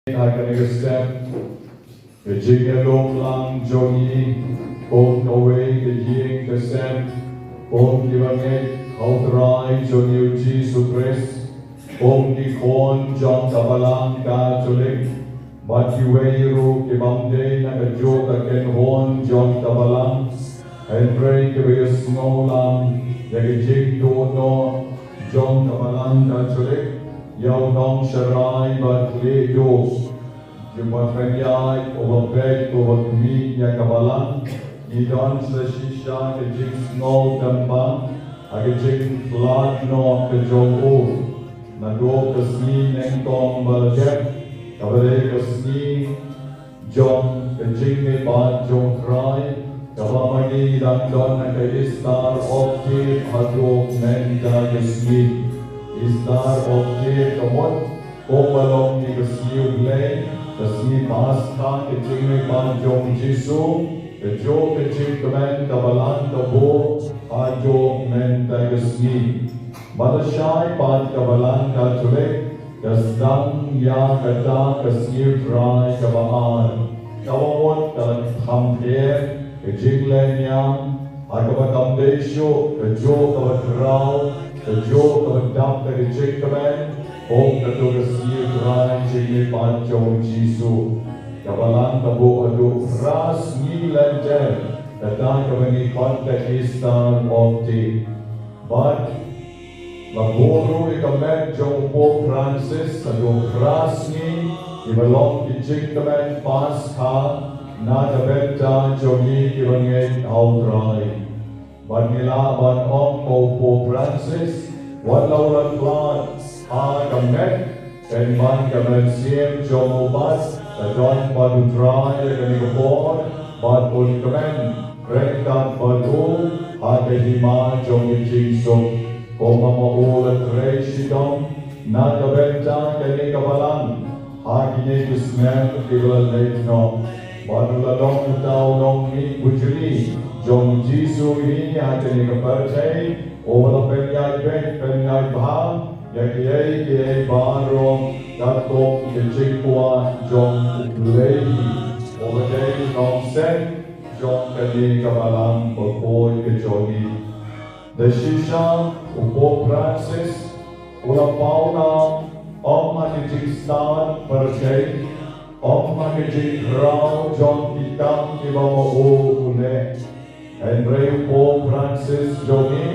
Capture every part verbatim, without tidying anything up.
ha kane ka step ka jingïalum lang jong ngi kum kawei ka ïing ka sem, kum kiba ngeit ha U Trai jong ngi U Jisu Khrist, kum ki khun jong ka Balang Katholik, bad kiwei ruh ki bym dei na kajuh ka kynhun jong ka Balang, hynrei kiba ïasngewlang ïa ka jingduh noh jong ka Balang Katholik, ïa u nongsharai ba khlieh duh, jong ba pynïaid, uba peit, uba khmih ïa ka Balang. Ngi don sa shisha ka jingsngew tympang ha ka jingkhlad noh ka jong u. Naduh ka sngi nyngkong ba la dep, kaba dei ka sngi jong ka jingmihpat jong U Trai, kaba ma ngi dang don ha ka Easter of Faith haduh mynta ka sngi. Easter of Faith ka mut kumba long ïa ka sngi U Blei, ka sngi Paskha, ka jingmihpat jong U Jisu, kajuh ka jingkmen kaba la buh haduh mynta ka sngi. Bad lashai pat ka Balang Katholik ka sdang ïa kata ka sngi U Trai kaba ar, kaba mut ka la kham pher ka jinglehniam, ha kaba kam dei shuh kajuh kaba khraw, kajuh kaba dap da ka jingkmen kum kato ka sngi U Trai, jingmihpat jong U Jisu. Ka Balang ka buh haduh phra sngi lynter, kata kaba ngi khot ka Easter of Faith. Bad la buh ruh ïa ka met jong u Pope Francis haduh phra sngi, kiba long ki jingkmen Paskha na ka bynta jong ngi kiba ngeit ha U Trai. Bad ngi lah ban ong ba u Pope Francis, wat la u la khlad ha ka met, pynban ka mynsiem jong u pat ka don bad U Trai ïa kane ka por, bad un kmen ryngkat bad u ha ka hima jong ka jingsuk. Kumba ma u la trei shitom na ka bynta kane ka Balang ha kine ki snem kiba la leit noh. Bad u la long uta u nongmih bujli jong U Jisu hi ha kane ka pyrthei, uba la pynïaid beit pynïaid bha ïa kiei kiei baroh katkum ka jingkwah jong U Blei hi, uba dei u nongseng jong kane ka Balang bakhuid ka jong ngi. Da shisha u Pope Francis u la pawnam ym ha ka jingstad pyrthei, ym ha ka jingkhraw jong ki kam kiba ma u u leh. Hynrei u Pope Francis jong ngi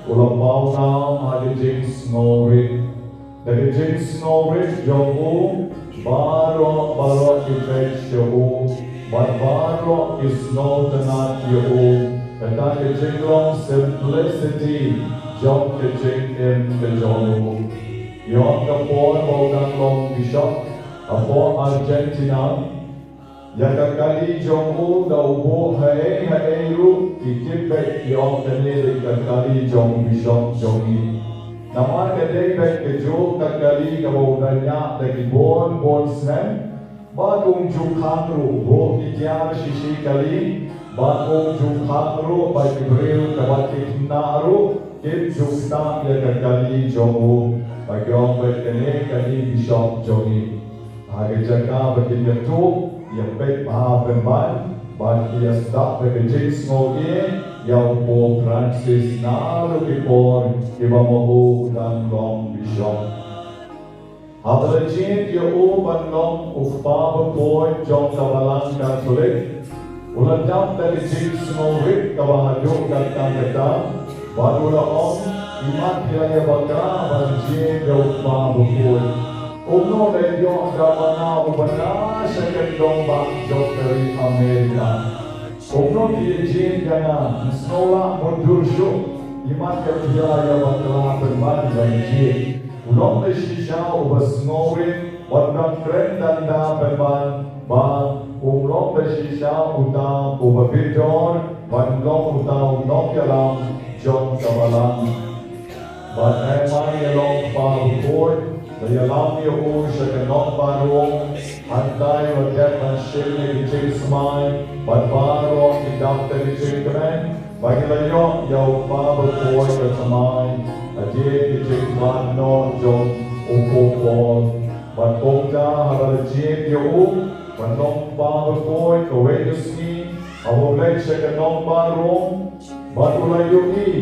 u la pawnam ha ka jingsngewrit. Da ka jingsngewrit jong u, baroh baroh ki peit sha u, bad baroh ki sngewtynnat ïa u. Kata ka jinglong simplicity jong ka jingim ka jong u. Ïa ka por ba u dang long bishop hapoh Argentina, ïa ka kali jong u da u buh haei haei ruh ki tip beit, ki ong kane dei ka kali jong u bishop jong ngi. Namar ka dei beit kajuh ka kali kaba u da ñiah da ki bun bun snem. Bad um ju khang ruh, u buh ki tiar shi shi kali. Bad um ju khang ruh ba ki briew kiba ki khynnah ruh kim ju ktah ïa ka kali jong u. Ba ki ong beit kane kali bishop jong ngi. Ha ka jaka ba kin ïathuh, ïapeit bha pynban, bad ki ïasdap da ka jingsngewïeit ïa u Pope Francis naduh ki por kiba ma u u dang long bishop. Haba la jied ïa u ban long u kpa bakhuid jong ka Balang Katholik, u la dap da ka jingsngewrit kaba haduh katta katta, bad u la ong, imat phi la ïa bakla ban jied ïa u kpa bakhuid. Kumno da ïoh da ma nga uba na sha kyndong bah jong ka ri Amerika. Kumno phi ïa jied ïa nga, sngewlah mutdur shuh, imat phi la ïa bakla pynban ban jied. U long da shisha uba sngewrit, bad u dang kren tang da pynban ba um long da shisha uta uba bit dor, bad um long uta u nongïalam jong ka Balang. Bad hynrei ïa long kpa bakhuid, la ïalam ïa u sha ka nongbah rung, hangta u la dep ban shim ïa ki jingsmai, bad baroh ki dap da ki jingkmen, ba ki la ïoh ïa u kpa bakhuid ka thymmai hadien ki jingkhlad noh jong u Pope Paul. Bad kumta haba la jied ïa u ban long kpa bakhuid kawei ka sngi, haba u leit sha ka nongbah Rom, bad u la ïohi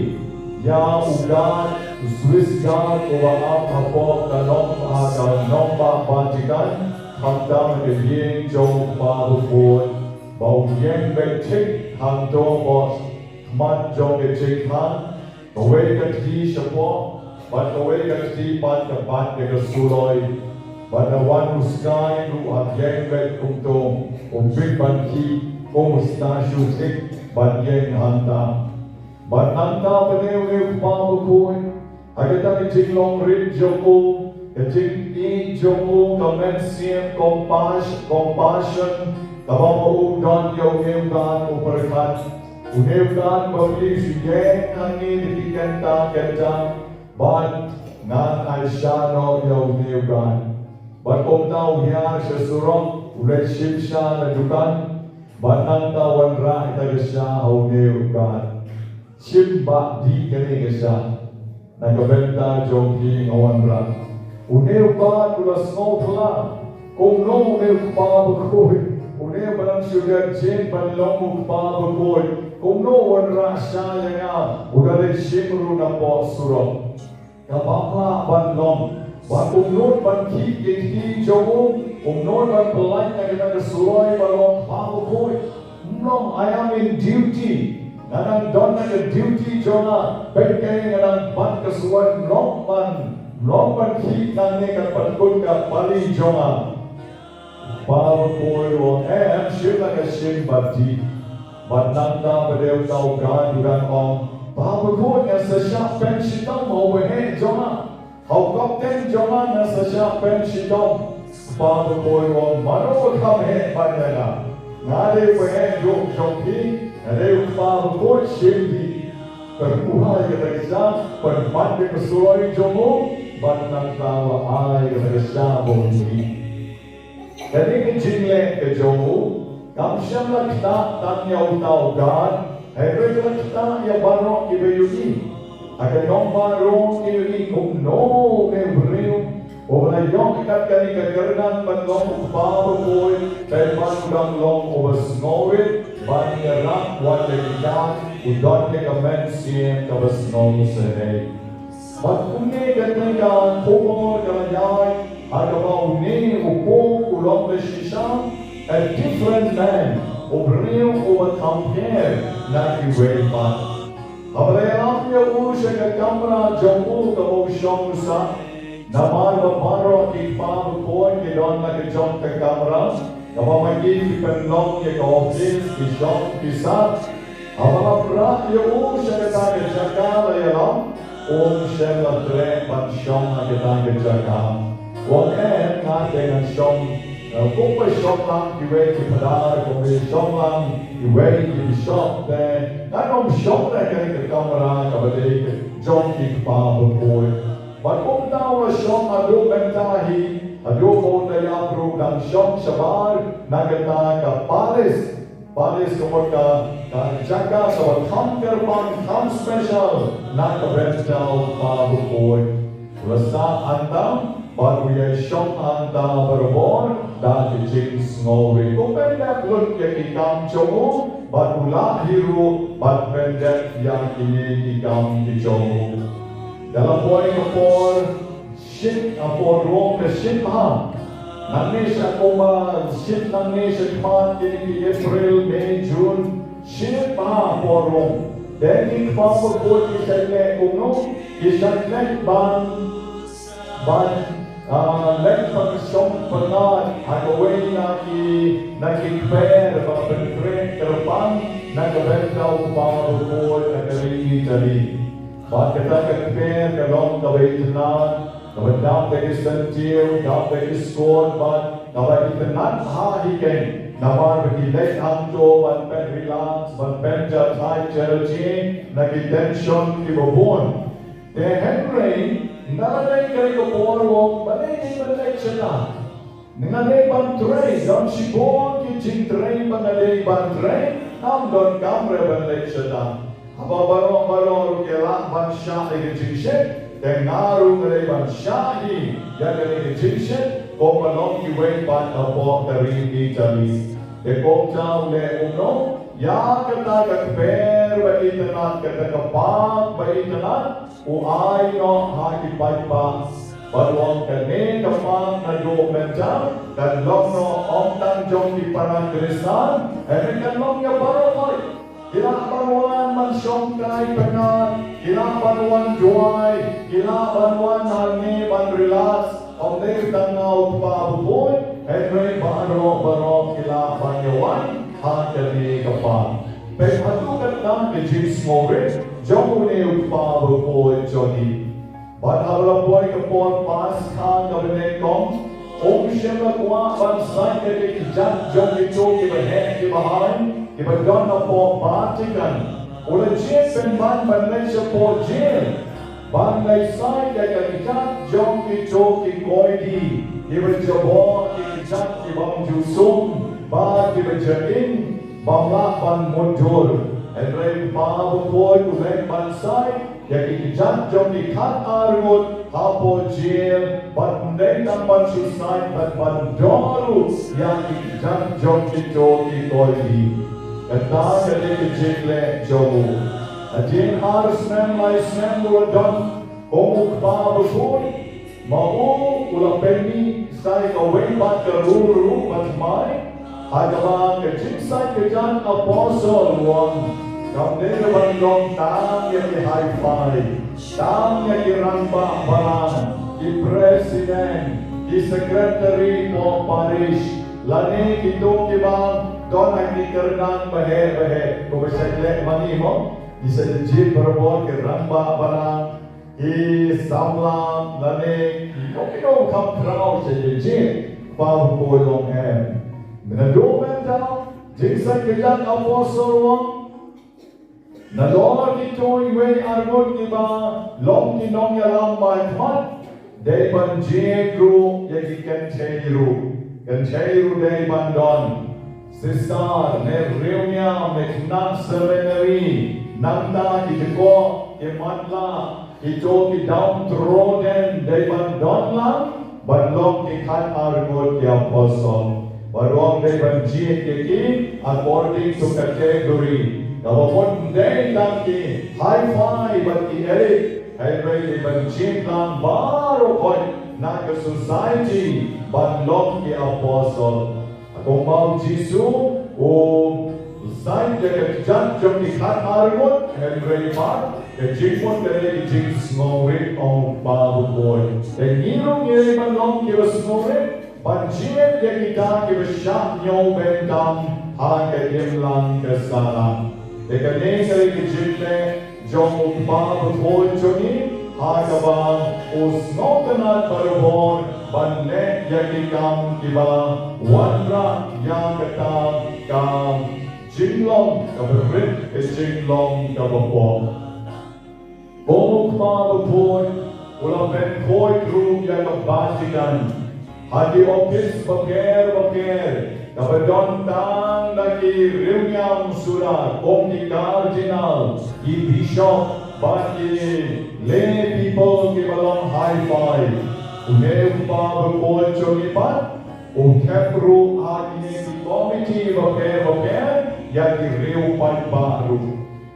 ïa u guard, u Swiss guard uba ap hapoh ka nong, ha ka nongbah Vatican, khamtam ha ka ïing jong u kpa bakhuid, ba u ïeng beit thik hangto hapoh khmat jong ka jingkhang, kawei ka kti shapoh, bad kawei ka kti pat ka bat ïa ka suloi. Bad la wan u Sky ruh ha ïeng beit kumto, u bit ban khih kum u statue thik, bad ïeng hangta. Bad nangta ba dei une u kpa bakhuid, ha kata ka jinglong rit jong u, ka jingïeit jong u, ka mynsiem compassion, compassion, kaba u don ïa une u guard u pyrkhat, une u guard ba phi shu ïeng hangne da ki kynta kynta, bad ngan ai sha noh ïa une u guard. Bad kumta u hiar sha surok, u leit shim sha na dukan, bad nangta u wanrah ïa kata ka sha ha une u guard. Shim bah dih kane ka sha. Na ka bynta jong phi nga wanrah. Une u guard u la sngewphylla. Kumno une u kpa bakhuid, une uba dang shu dep jied ban long u kpa bakhuid, kumno u wanrah sha ïa nga, u da leit shim ruh napoh surok. Kaba lah ban long ba kumno ban khih ki kti jong u, kumno ban pyllait na kata ka suloi ba long kpa bakhuid. Ym long, I am in duty. Nga dang don na ka duty jong nga. Peit kaei nga dang bat ka suloi, ym long ban, ym long ban khih nangne, ka pynkut ka pali jong nga. Kpa bakhuid u ong, em, shim la ka shim bah dih. Bad nangta ba dei uta u guard u dang ong, kpa bakhuid, nga sa shah pen shitom ha u baheh jong nga. Ha u kapten jong nga nga sa shah pen shitom. Kpa bakhuid u ong, mano ba kham heh ban ïa nga? Nga dei u baheh duh jong phi, nga dei u kpa bakhuid, shim dih. Kyrkhu ha kata ka sha, pynbat ïa ka suloi jong u, bad nangta u la ai kata ka sha ba u dih. Kane ka jingleh ka jong u kam shym la ktah tang ïa uta u guard, hynrei ka la ktah ïa baroh kiba ïohi. Ha ka nongbah Rom ki ïohi kumno une u briew uba la ïoh kat kane ka kyrdan ban long u kpa bakhuid, pynban u dang long uba sngewrit ban ïarap wat ïa ki guard, u don ïa ka mynsiem kaba sngewsynei. Bad kumne kane ka khubor ka la ïaid ha kaba une u Pope u long da shisha a different man, u briew uba kham pher na kiwei pat. Haba la ïalam ïa u sha ka kamra jong u kaba u shong u sah, namar ba baroh ki kpa bakhuid ki don na ka jong ka kamra, kaba ma ki ki pynlong ïa ka office, ki shong ki sah. Haba la rah ïa u sha kata ka jaka la ïalam, um shym la treh ban shong ha kata ka jaka. U ong, em, nga te ngan shong, eh, kumba shong lang kiwei ki phadar, kumba shong lang kiwei ki bishop te, ngan ym shong ha kane ka kamra kaba dei ka jong ki kpa bakhuid. Bad kumta u la shong haduh mynta hi, haduh ba u la ïap ruh u dang shong shabar na kata ka palace. Palace ka mut ka, ka jaka kaba kham kyrpang, kham special na ka bynta u kpa bakhuid. U la sah hangta bad u ïashong hangta barabor da ka jingsngewrit. U pyndep lut ïa ki kam jong u bad u lah hi ruh ban pyndep ïa kine ki kam ki jong u. Da la poi ka por shit, ka por Rom ka shit bha. Nangne sha kumba shit, nangne sha khmat kine ki April, May, June, shit bha por Rom. Te ki kpa bakhuid ki shait leh kumno? Ki shait leh ban, ban, ah, leit ban shong pyngngad ha kawei na ki, na ki kper ba pynkhreh kyrpang na ka bynta u kpa bakhuid ha ka ri Itali. Bad kata ka kper ka long kaba itynnad, kaba dap da ki syntiew, dap da ki skur, bad kaba itynnad bha hi keiñ. Namar ba ki leit hangto ban pynrelax, ban pynjahthait jong ki na ki tension kiba bun. Te hynrei, nga la dei kane ka por, u ong, balei dei ban leit shata? Nga dei ban trei, don shibun ki jingtrei ba nga dei ban trei, ngam donkam re ban leit shata. Haba baroh baroh ruh ki lah ban shah ïa ka jingshit, te nga ruh nga dei ban shah hi ïa kane ka jingshit, Kumba long kiwei pat hapoh ka ri Itali. Te kumta u leh kumno, ïa kata ka kper ba itynnad, kata ka park ba itynnad, u ai noh ha ki paidbah. Bad u ong kane ka park naduh mynta kan long noh ym tang jong ki para Khristan, hynrei kan long ïa baroh. Ki lah ban wan ban shongkai pynat, ki lah ban wan duwai, ki lah ban wan hangne ban relax. Ym dei tang nga u kpa ba khuid, hynrei baroh baroh ki lah ban ïa wan ha kane ka park. Peit haduh katta ka jingsngewrit jong une u kpa ba khuid jong ngi. Bad haba la poi ka por Paskha kaba nyngkong, um shym la kwah ban sait ïa ki kjat jong kito kiba heh kiba haiñ kiba don hapoh Vatican. U la jied pynban ban leit shapoh jail ban leit sait ïa ki kjat jong kito ki koidi kiba jaboh ki kjat ki bym ju sum bad kiba jain bym lah ban mutdur. Hynrei u kpa ba khuid u leit ban sait ïa ki kjat jong ki khatar ngut hapoh jail, bad ym dei tang ban shu sait bad ban don ruh ïa ki kjat jong kito ki koidi. Kata ka dei ka jingleh jong u. Hadien ar snem lai snem u la don kum u kpa ba khuid. Ma u u la pynmih sa ïa kawei pat ka rule ruh ba thymmai, ha kaba ka jingsait ka jong ki apostol u ong, kam dei ban long tang ïa ki hi-fi, tang ïa ki rangbah balang, ki president, ki secretary poh parish, lane kito kiba don ha ki kyrdan baheh baheh, kumba sha leh ma ngi mo, ki sa jied barabor ki rangbah balang, ki samla lane ki nongkynnoh kham khraw sha ïa jong u kpa ba khuid u ong em. Naduh mynta, jingsait ka jong ki apostol u ong, nalor kito iwei ar ngut kiba long ki nongïalam ba khmat, dei ban jied ruh ïa ki kynthei ruh. Kynthei ruh dei ban don. Sister ne riewniam ne khynnah seminary, nangta ki jukut, ki matlah, kito ki downtrodden dei ban don lang ban long ki khatar ngut ki apostol. Baroh dei ban jied ïa ki according to category. Kaba mut ym dei tang ki hi-fi bad ki elite, hynrei dei ban jied lang baroh khoit na ka society ban long ki apostol. Kumba u Jisu u sait ïa ka kjat jong ki khatar ngut, hynrei pat ka jingmut ka dei ka jingsngewrit, ong u kpa ba khuid. Te ngi ruh ngi dei ban long kiba sngewrit ban jied ïa kita kiba shah ñiew bynta ha ka imlang ka sahlang. Te kane ka dei ka jingleh jong u kpa ba khuid jong ngi, ha kaba u sngewtynnad barabor ban leh ïa ki kam kiba wanrah ïa kata ka jinglong kaba rit, ka jinglong kaba pop. Kum u kpa ba khuid, u la pynkhuid ruh ïa ka Vatican ha ki ophis bapher bapher, kaba don tang da ki riewniam suda kum ki cardinal, ki bishop bad ki lay people kiba long hi-fi. Une u kpa ba khuid jong ngi pat u thep ruh ha kine ki komiti bapher bapher ïa ki riew paidbah ruh.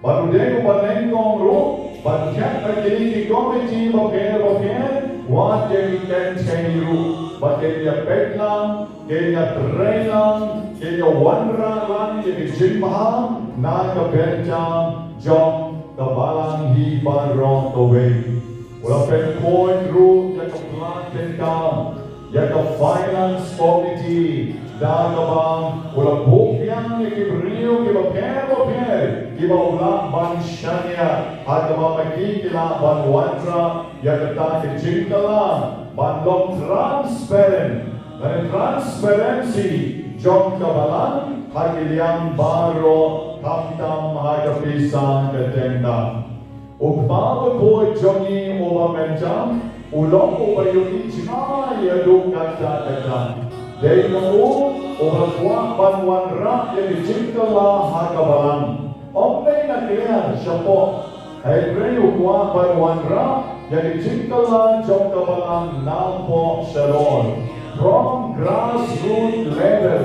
Bad u dei uba nyngkong ruh ban thep ha kine ki komiti bapher bapher wat ïa ki kynthei ruh, ba kin ïa peit lang, kin ïa trei lang, kin ïa wanrah lang ïa ki jingbha na ka bynta jong ka balang hi baroh kawei. U la pynkhuid ruh ïa ka pla tyngka, ïa ka finance committee, da kaba u la buh biang ïa ki briew kiba pher bapher kiba u lah ban shaniah, ha kaba ma ki ki lah ban wanrah ïa kata ka jingkylla ban long transparent. Lane transparency jong ka balang ha ki liang baroh, khamtam ha ka pisa ka tyngka. U kpa ba khuid jong ngi uba mynta u long uba ïohi jngai haduh katta katta. Dei ma u uba kwah ban wanrah ïa ka jingkylla ha ka balang. Ym dei na kliar shapoh, hynrei u kwah ban wanrah ïa ka jingkylla jong ka balang napoh shalor. From grassroots level,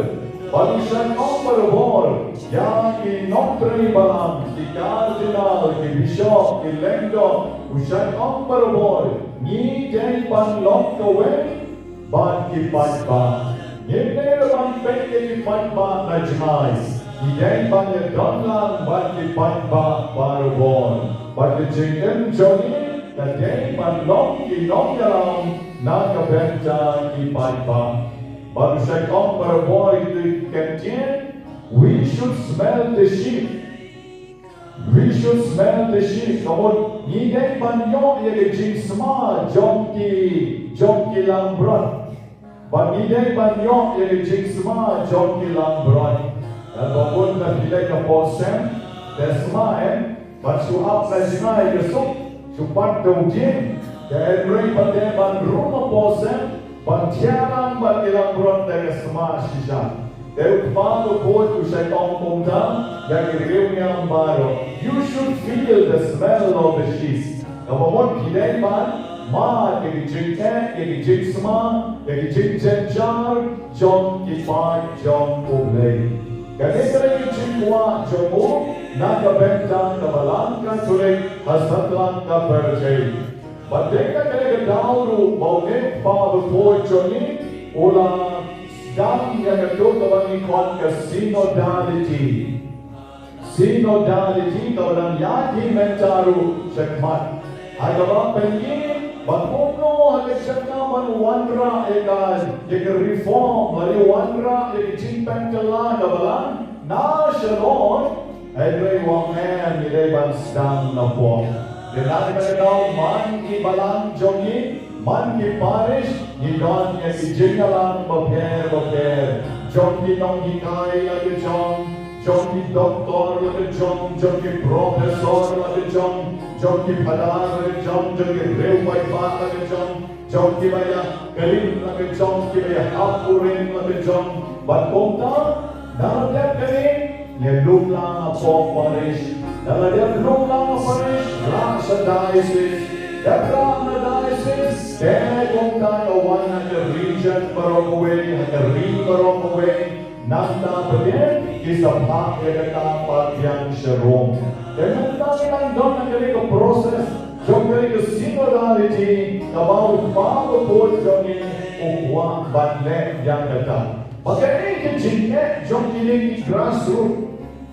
bad u shait ong barabor ïa ki nongtrei balang, ki cardinal, ki bishop, ki lyngdoh, u shait ong barabor, ngi dei ban long kawei bad ki paidbah. Ngim dei ruh ban peit ïa ki paidbah na jngai. Ngi dei ban ïadon lang bad ki paidbah barabor. Bad ka jingim jong ngi ka dei ban long ki nongïalam na ka bynta ki paidbah. Bad u shait ong barabor ïa ki kyntien, we should smell the sheep. We should smell the sheep. Ka mut ngi dei ban ïoh ïa ka jingsma jong ki, jong ki langbrot. Bad ngi dei ban ïoh ïa ka jingsma jong ki langbrot. Lada bun da phi leit hapoh sem, te sma em, bad shu ap na jngai ka suk, shu pat da u dieng. Te hynrei pat te ban rung hapoh sem, ban thiah lang bad ki langbrot, te ka sma shisha. Te u Kpa Bakhuid u shait ong kumta ïa ki riewniam baroh, you should feel the smell of the sheep. Kaba mut phi dei ban mad ïa ki jingeh, ïa ki jingsma, ïa ki jingjynjar jong ki paid jong U Blei. Kane ka dei ka jingkwah jong u na ka bynta ka Balang Katholik ha satlak ka pyrthei. Bad dei na kane ka daw ruh ba une u Kpa Bakhuid jong ngi u la sdang ïa kato kaba ngi khot ka synodality. Synodality kaba dang ïaid hi mynta ruh shakhmat. Ha kaba pynïaid ba kumno ha ka jaka ban wanrah ïa ka, ïa ka reform, lane wanrah ïa ka jingpynkylla ka Balang na shalor. Hynrei u ong em, ngi dei ban sdang na pop. Te na kata ka daw man ki balang jong ngi, man ki parish, ngi don ïa ki jingïalang bapher bapher. Jong ki nonghikai la ka jong, jong ki doktor la ka jong, jong ki professor la ka jong, jong ki phadar la ka jong, jong ki riew paidbah la ka jong, jong kiba ïa klim la ka jong, kiba ïa hap kurim la ka jong. Bad kumta, na la dep kane, ngi lum lang hapoh parish. Na la dep lum lang ha parish, rah sha diocese. Dep rah na diocese, te kumta ka wan ha ka region baroh kawei, ha ka ri baroh kawei. Nangta pat ki sa phah ïa kata pat biang sha Rome. Te mynta ngi dang don ha kane ka process jong kane ka synodality kaba u Kpa Bakhuid jong ngi u kwah ban leh ïa kata. Ba kane ka jingeh jong kine ki grassroot,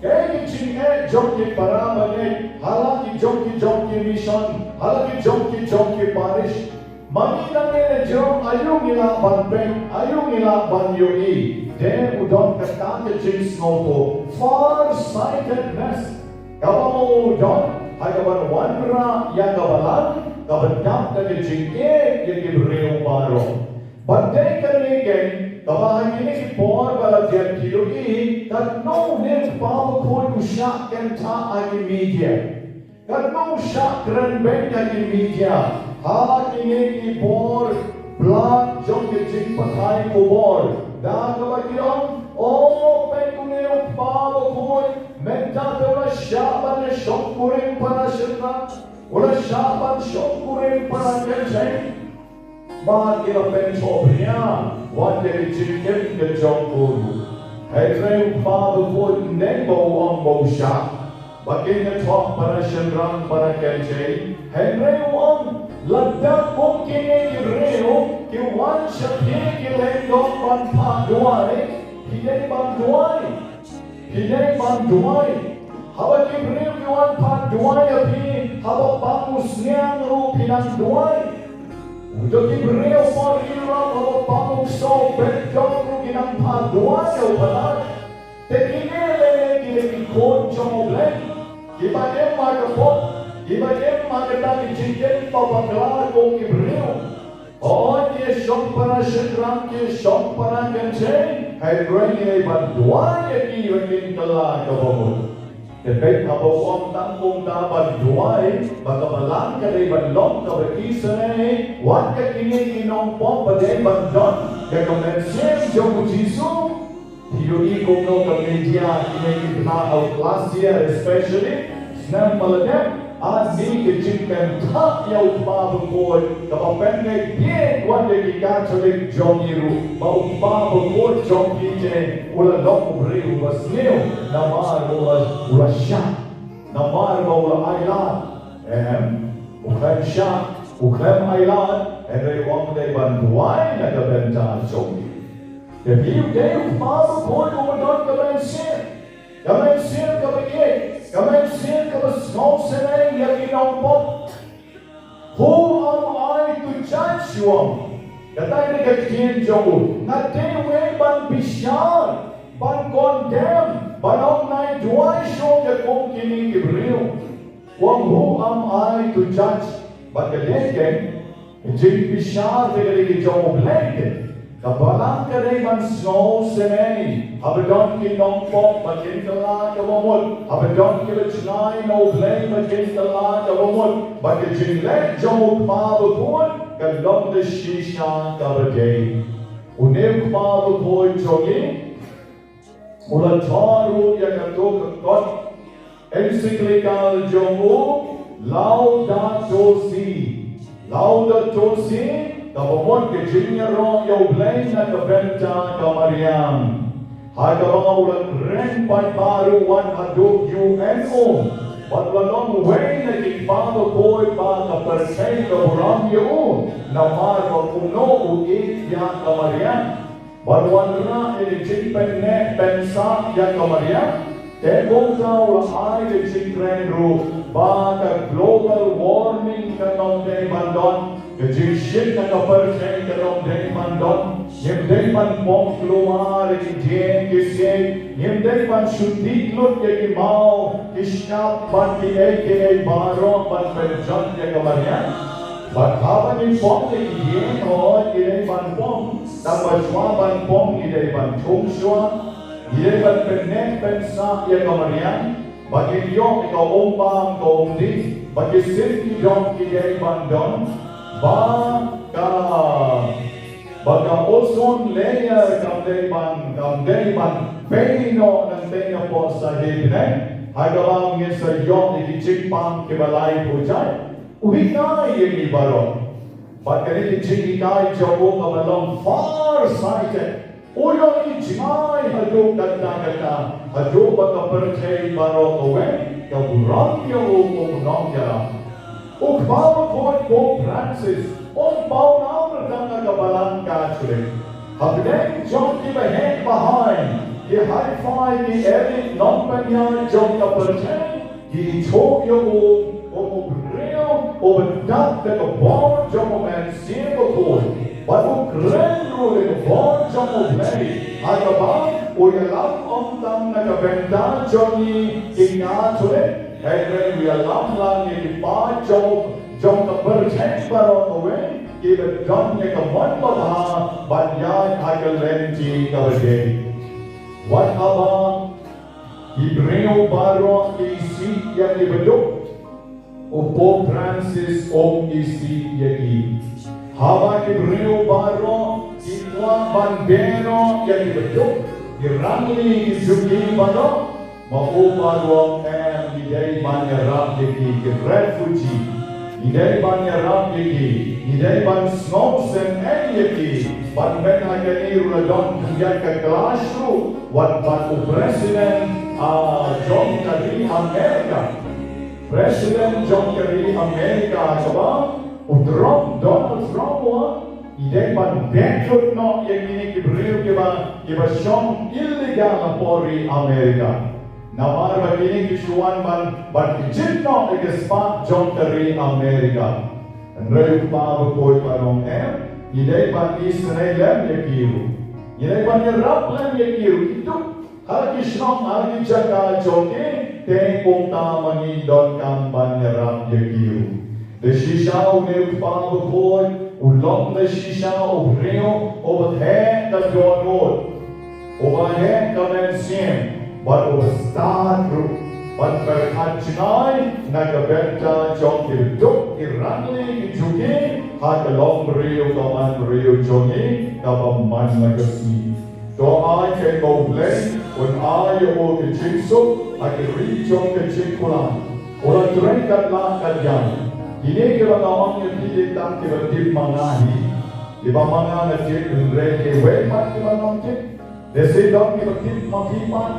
kane ka jingeh jong ki para bangeit, ha la ki jong ki jong ki mission, ha la ki jong ki jong ki parish. Ma ngi nang ïa jrong aïu ngi lah ban peit, aïu ngi lah ban ïohi. Te u don kata ka jingsngewthuh, far sightedness. Kaba ma u don ha kaban wanrah ïa ka Balang, kaban dap da ka jingïeit ïa ki briew baroh. Bad dei kane keiñ kaba ha kine ki por ba la dep ki ïohi katno une u Kpa Bakhuid u shah kynthah ha ki media. Katno u shah kren beiñ ha ki media ha kine ki por bla jong ki jingpathai khubor, da kaba ki ong, o, peit une u Kpa Bakhuid, mynta te u la shah ban ïa shongkurim para shynrang, u la shah ban shongkurim para kynthei. Bad ki la pynthok bria wat ïa ki jingim ki jong u. Hynrei u Kpa Bakhuid ym ba u ong ba u shah ba kin ïa thok para shynrang para kynthei. Hynrei u ong, lada kum kine ki briew ki wan sha phi ki lyngdoh ban phah duwai, phi dei ban duwai. Phi dei ban duwai. Haba ki briew ki wan phah duwai ïa phi, haba pang u sniang ruh phi nang duwai. Uto ki briew por ïa haba pang u ksew pynjot ruh ki nang phah duwai ïa u palat. Te kine lei lei ki dei ki khun jong U Blei. Kiba im ha ka pop, kiba im ha kata ka jingim ba bakla kum ki briew. Hooid, ki shong para shynrang, ki shong para kynthei, hynrei ngi dei ban duwai ïa ki ba kin kylla kaba mut. Te peit haba u ong tang kumta ban duwai, ba ka Balang ka dei ban long kaba isynei, wat ïa kine ki nongpop ba dei ban don ïa ka mynsiem jong u Jisu. Phi ïohi kumno ka media kine ki bnai, last year especially, snem ba la dep, Ani ka jingpynthah ïa u Kpa Bakhuid kaba pynngeit bieit wat ïa ki Katholik jong ngi ruh, ba u Kpa Bakhuid jong ngi te u la long u briew uba sniew, namar u la, u la shah, namar ba u la ailad. Em, u khlem shah, u khlem ailad, hynrei u ong dei ban duwai na ka bynta jong ngi. Te phi u dei u Kpa Bakhuid uba don ka mynsiem. Ka mynsiem kaba ïeit, ka mynsiem kaba sngewsynei ïa ki nongpop. Who am I to judge, u ong? Kata ka dei ka ktien jong u. Nga dei uwei ban bishar, ban condemn, ban ong nai duwai shuh ïa kum kine ki briew. U ong, who am I to judge? Bad ka dei ka jingbishar te ka dei ka jong U Blei te. Ka balang ka dei ban sngewsynei. Haba don ki nongpop ba kin kylla kaba mut, haba don kiba jngai na U Blei ba kin kylla kaba mut, bad ka jingleh jong u Kpa Bakhuid ka long da shisha kaba dei. Une u Kpa Bakhuid jong ngi u la thoh ruh ïa kato ka kot encyclical jong u, Laudato Si. Laudato Si, kaba mut ka jingïaroh ïa U Blei na ka bynta ka mariang. Ha kaba u la kren paidbah ruh wat haduh U N O. Bad u la long uwei na ki Kpa Bakhuid ba ka pyrthei ka burom ïa u, namar ba kumno u ïeit ïa ka mariang. Bad wanrah ïa ka jingpynneh pynsah ïa ka mariang. Te kumta u la ai ka jingkren ruh ba ka global warming kan ym dei ban don, ka jingshit na ka pyrthei kan ym dei ban don. Ngim dei ban pom kulmar ïa ki dieng ki siej, ngim dei ban shu dih lut ïa ki maw ki shkap bad kiei kiei baroh ban pynjot ïa ka mariang. Bad haba ngin pom ïa ki dieng, hooid ngi dei ban pom, tang ba shuwa ban pom ngi dei ban thung shuwa, ngi dei ban pynneh pynsah ïa ka mariang, ba ngin ïoh ïa ka um bam ka um dih, ba ki sim ki dong ki dei ban don, ba ka, ba ka ozone layer kam dei ban, kam dei ban pei noh nangtei napoh saheh bneng, ha kaba ngin sa ïoh ïa ki jingpang kiba lai pujai. U hikai ïa ngi baroh. Bad kane ka jinghikai jong u kaba long far sighted. U ïohi jngai haduh katta katta, haduh ba ka pyrthei baroh kawei ka burom ïa u kum u nongïalam. U Kpa Bakhuid Pope Francis um pawnam tang ha ka balang Katholik. Hapdeng jong kiba heh ba haiñ, ki hi-fi, ki elite nongpynïaid jong ka pyrthei, ki ithuh ïa u kum u briew uba dap da ka bor jong u Mynsiem Bakhuid. Bad u kren ruh da ka bor jong U Blei, ha kaba u ïalam ym tang na ka bynta jong ngi ki Katholik, hynrei u ïalam lang ïa ki paid jong, jong ka pyrthei baroh kawei kiba don ïa ka mon babha ban ïaid ha ka lynti kaba dei. Wat haba ki briew baroh ki isih ïa ki baduk, u Pope Francis um isih ïa ki. Haba ki briew baroh ki kwah ban beh noh ïa ki baduk, ki rangli ki juki baroh, ma u baroh em, ngi dei ban ïarap ïa ki, ki refugee. Ngi dei ban ïarap ïa ki, ngi dei ban sngewsynei ïa ki. Bad mynta kane ruh la don khyndiat ka clash ruh wat bad u president, ah, jong ka ri Amerika. President jong ka ri Amerika kaba u Trump, Donald Trump, u ong ngi dei ban beh lut noh ïa kine ki briew kiba, kiba shong illegal hapoh ri Amerika. Namar ba kine ki shu wan ban, ban kjit noh ïa ka spah jong ka ri Amerika. Hynrei u Kpa Bakhuid u ong em, ngi dei ban isynei lem ïa ki ruh. Ngi dei ban ïarap lem ïa ki ruh. Ki duk ha ki shnong, ha ki jaka jong ki, te kumta ma ngi donkam ban ïarap ïa ki ruh. Da shisha une u Kpa Bakhuid u long da shisha u briew uba heh ka dohnud, uba heh ka mynsiem, bad uba stad ruh ban pyrkhat jngai na ka bynta jong ki duk, ki rangli, ki juki ha ka longbriew ka manbriew jong ngi kaba man la ka sngi. To ai keiñ ba U Blei un ai ïa u ka jingsuk ha ka ri jong ka jingkular. U la trei katba lah katba ïam. Kine kiba nga ong ïa phi dei tang kiba tip ma nga hi. Kiba ma nga nga tip, hynrei kiwei pat kiba ngam tip. Lehse don kiba tip ma phi pat.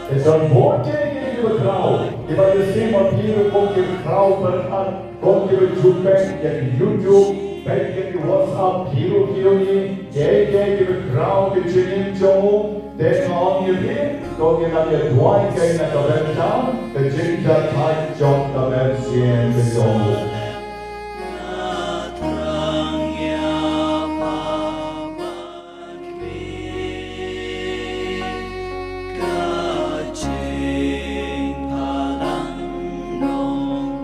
Te don bun kiei kiei kiba khraw. Kiba lehse ma phi ruh kum kiba khraw pyrkhat. Kum kiba ju peit ïa ki YouTube, peit ïa ki WhatsApp, phi ruh phi ïohi kiei kiei kiba khraw ki jingim jong u. Te nga ong ïa phi, to ngin nang ïa duwai kein na ka bynta ka jingïakhih jong ka mynsiem.